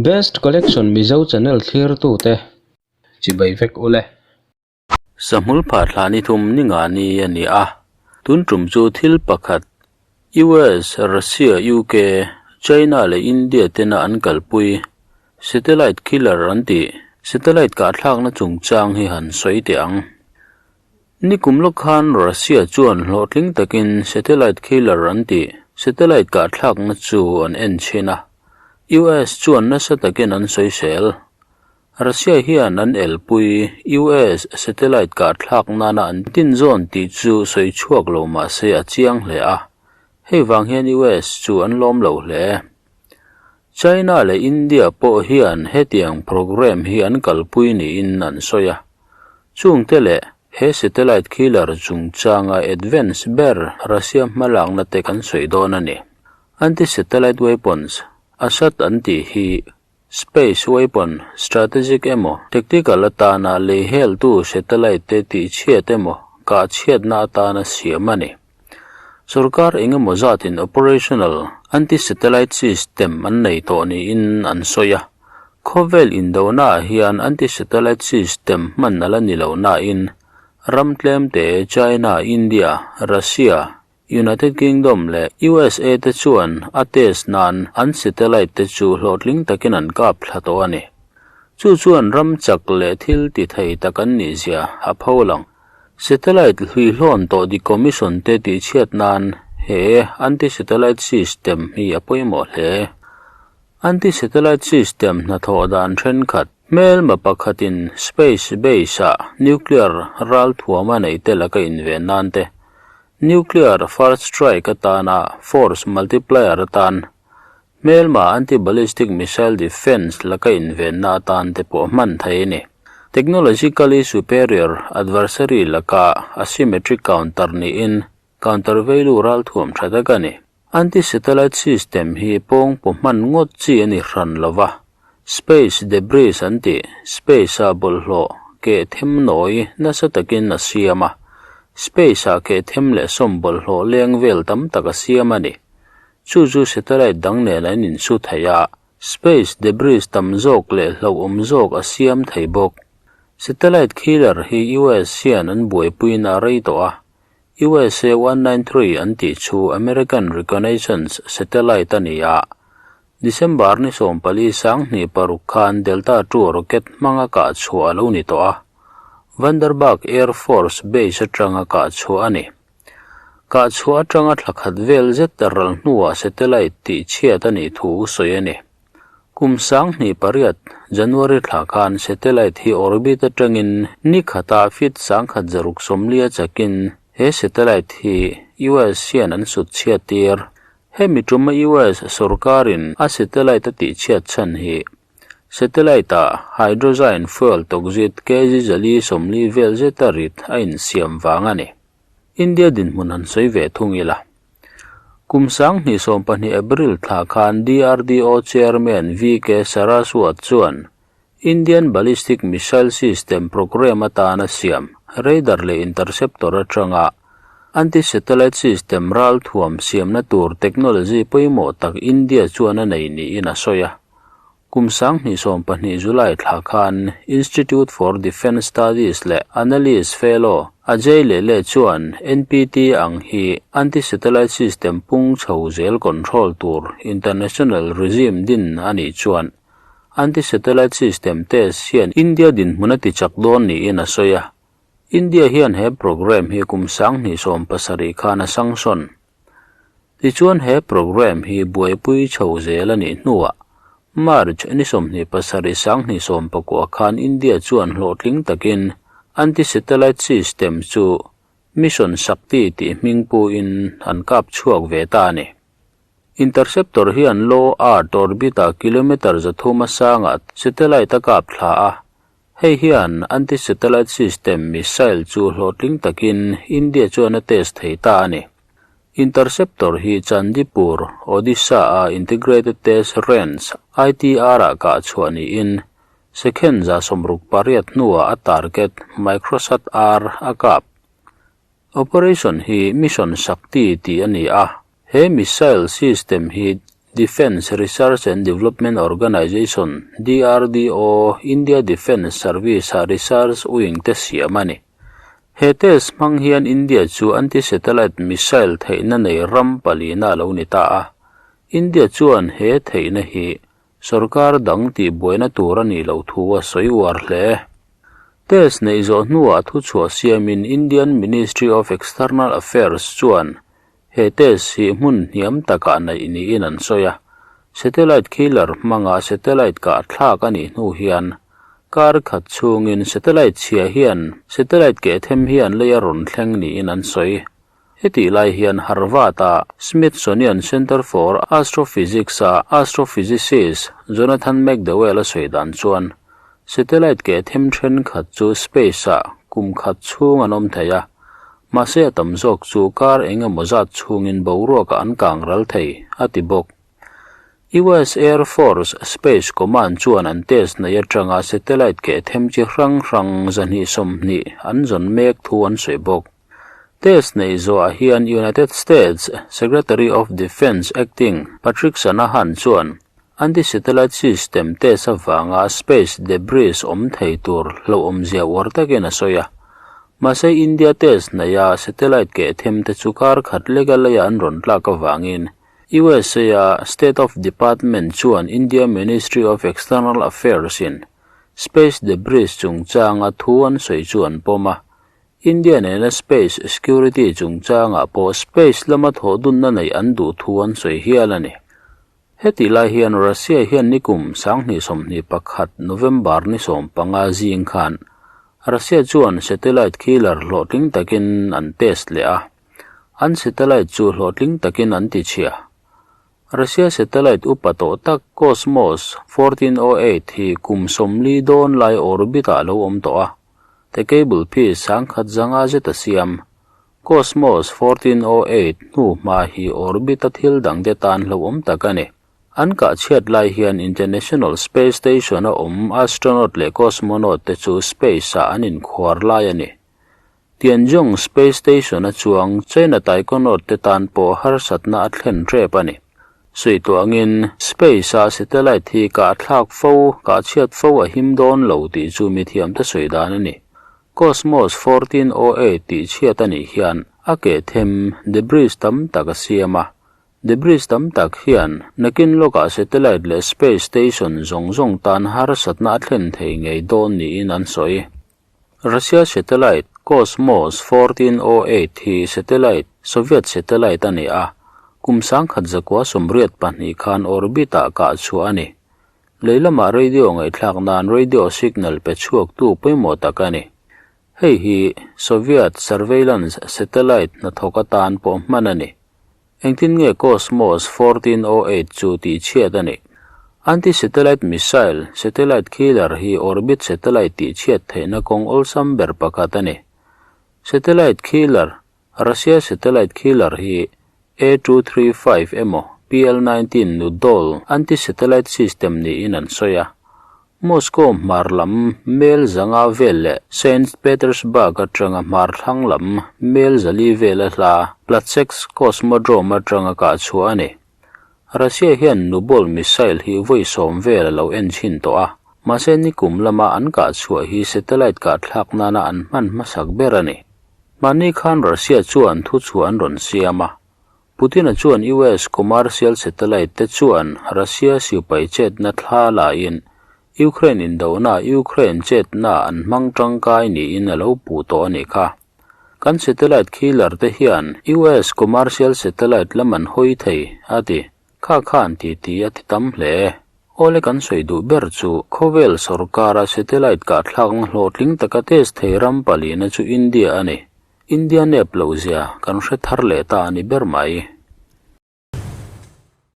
Best Collection Mizo channel thlirtute chibai vek ule. Sahmul phah thla ni thum ni nga ni a ni a, tun tum chu thil pakhat US, Russia, UK, China leh India tena an kalpui Satellite Killer an tih Satellite kahthlakna chungchang hi han sawi teh ang. Nikum lawk khan Russia chuan hlawhtling takin Satellite Killer an tih Satellite kahthlakna chu an en chhin a, US chuan nasa takin an sawisel. Russia hian an elpui US satellite kahthlak nana an tinzawn tih chu sawi chhuak lo mah se a chiang hle a, hei vang hian US chu an lawm lo hle. China leh India pawh hian hetiang programme hi an kalpui niin an sawi a. Chungte leh he satellite killer chungchanga advance ber Russia hmalakna te kan sawi dawn a ni. Anti-satellite weapons, ASAT an tih hi Space weapon, strategic emaw, tactical atana lei heltu satellite te tihchhiat emaw, kahchhiatna atana siam a ni. Sorkar engemaw zatin operational anti-satellite system an nei tawh niin an sawi a. Khawvel indonaah hian anti-satellite system hman a la ni lo nain ram tlemte China, India, Russia, United Kingdom leh USA te chuan a test nan an satellite te chu hlawhtling takin an kap thla tawh a ni. Chu chuan ram chak leh thil ti thei tak an nih zia a pho lang. Satellite hluihlawn tawh decommission te tihchhiat nan he anti-satellite system hi a pawimawh hle. Anti-satellite system hnathawh dan thenkhat hmelma pakhatin space base-ah nuclear ralthuam a neih te laka inven nan te Nuclear first strike atana force multiplier atan, hmelma anti-ballistic missile defence laka invenna atan te pawh hman thei a ni. Technologically superior adversary laka asymmetric counter niin counter veilu ralthuam tha tak a ni. Anti-satellite system hi pawngpaw hman ngawt chi a ni hran lo va, space debris an tih, space-a bawlhhlawh keh them nawi nasa takin a siam a, space-ah keh them leh sawm bawlhhlawh leng vel tam tak a siam a ni. Chu chu satellite dang nen an insu thei a, space debris tam zawk leh hlauhawm zawk a siam thei bawk. Satellite killer hi US hian an buaipuiin a rei tawh a, USA 193 an tih chu American Reconnaissance Satellite a ni a, December ni 14 26 khan Delta II rocket hmanga kah chhuah a lo ni tawh a, Vandenberg Air Force Base atanga kah chhuah a ni. Kah chhuah atanga thla khat vel zet ral hnuah satellite tih chhiat a nih thu sawi a ni. Kum 2008 January thla khan satellite hi orbit atangin ni khata feet 1640 chakin he satellite hi US hian an sut chhiat tir. Hemi tuma US sorkarin a satellite a tih chhiat chhan hi satellite-ah hydrogen fuel tawkzit kg 440 vel zeta rit a insiam vang a ni. India dinhmun han sawi ve thung ila. Kum 2020 April thla khan DRDO Chairman VK Saraswat chuan Indian Ballistic Missile System programme atana siam radar leh interceptor atanga anti-satellite system ralthuam siamna tur technology pawimawh tak India chuan a nei niin a sawi a. Kum 2020 July thla khan Institute for Defence Studies leh Analyst Fellow Ajay Lele chuan NPT ang hi anti-satellite system pung chho zel control tur international regime din a nih chuan anti-satellite system test hian India dinhmun a tichak dawn niin a sawi a. India hian he programme hi kum 2017 khan a sanction. Tichuan he programme hi buaipui chho zel a nih hnuah March ni 27 2019 khan India chuan hlawhtling takin anti-satellite system chu Mission Shakti tih hming puin an kap chhuak ve ta a ni. Interceptor hian low earth orbit-ah kilometre 300 sangah satellite a kap thla a, Hei hian anti-satellite system missile chu hlawhtling takin India chuan a test thei ta a ni. Interceptor hi Chandipur, Odisha-a Integrated Test Range, ITR-ah kah chhuah niin, second 68 hnuah a target Microsat-R a kap. Operation hi Mission Shakti tih a ni a, he missile system hi Defence Research and Development Organisation, DRDO, India Defence Service-a research wing te siam a ni. He test hmang hian India chu anti-satellite missile theihna nei ram palina a lo ni ta a. India chuan he theihna hi Sorkar dang tih buaina tur a nih loh thu a sawi uar hle. Test neih zawh hnuah thuchhuah siamin Indian Ministry of External Affairs chuan he test hi hmun hniam takah neih niin an sawi a. Satellite killer hmanga satellite kah thlak a nih hnu hian kar khat chhungin satellite chhia hian satellite keh them hian lei a rawn thleng niin an sawi. Hetih lai hian Harvard-a Smithsonian Center for Astrophysics-a astrophysicist Jonathan McDowell a sawi dan chuan, satellite keh them thenkhat chu space-ah kum khat chhung an awm thei a, mahse a tam zawk chu kar eng emaw zat chhungin boruakah an kang ral thei, a ti bawk. US Air Force Space Command chuan an test nei atanga satellite keh them chi hrang hrang 220 an zawn mek thu an sawi bawk. Test neih zawhah hian United States Secretary of Defense Acting Patrick Shanahan chuan anti-satellite system test avanga space debris awm thei tur hlauhawmzia uar takin a sawi a. Mahse India test neiha satellite keh them te chu kar khat leka leia an rawn tlak avangin USA-a State of Department chuan India Ministry of External Affairs-in space debris chungchanga thu an sawi chu an pawm a. India nena space security chungchangah pawh space lama thawh dunna neih an duh thu an sawi hial a ni. Hetih lai hian Russia hian nikum 2021 November ni 15 zing khan Russia chuan satellite killer hlawhtling takin an test leh a, an satellite chu hlawhtling takin an tichhia. Russia satellite upa tawh tak Cosmos 1408 hi kum 40 dawn lai orbit-ah a lo awm tawh a. The cable piece 10,000 zanga zet a siam. Cosmos 1408 hnu hma hi orbit a thil dang te tan hlauhawm tak a ni. An kah chhiat lai hian International Space Station a awm astronaut leh cosmonaut te chu space-ah an inkhuar lai a ni. Tianzhong Space Station a chuang China taikonaut te tan pawh harsatna a thlen tep a ni. Suituangin space-a satellite hi kah thlak fo, kah chhiat fo a him dawn lo tih chu mithiam te sawi dan a ni. Cosmos 1408 tih chhiat a nih hian a keh them debris tam tak a siam a. Debris tam tak hian nakin lawkah satellite leh space station zawng zawng tan harsatna a thlen thei ngei dawn niin an sawi. Russia satellite Cosmos 1408 hi satellite Soviet satellite a ni a, kum 1982 khan orbit-ah kah chhuah a ni. Lei lamah radio ngaihthlak nan radio signal pe chhuaktu pawimawh tak a ni. Hei hi Soviet surveillance satellite hnathawk atan pawh hman a ni. Engtin nge Cosmos 1408 chu tihchhiat a nih? Anti-satellite missile, satellite killer, hi orbit satellite tihchhiat theihna kawng awlsam ber pakhat a ni. Satellite killer, Russia satellite killer hi A235 emaw PL-19 Nudol anti-satellite system niin an sawi a. Moscow hmar lam mel 500 vel leh Saint Petersburg atanga hmar thlang lam mel 400 vela hla Plesetsk Cosmodrome atanga kah chhuah a ni. Russia hian Nubol missile hi vawi 10 vel a lo en chhin tawh a, mahse nikum lama an kah chhuah hi satellite kah thlak nana an hman hmasak ber a ni. Mahni khan Russia chuan thuchhuah an rawn siam a, Putin-a chuan US commercial satellite te chuan Russia sipai chetna thla laiin Ukraine indona Ukraine chetna an hmang tangkai niin a lo puh tawh a nih kha. Kan satellite killer te hian US commercial satellite lam an hawi thei, a ti. Kha khan titi a ti tam hle. Awle kan sawi duh ber chu khawvel sorkara satellite kahthlakna hlawhtling taka test thei ram palina chu India a ni. India nep lo zia kan hre thar leh ta a ni ber mai.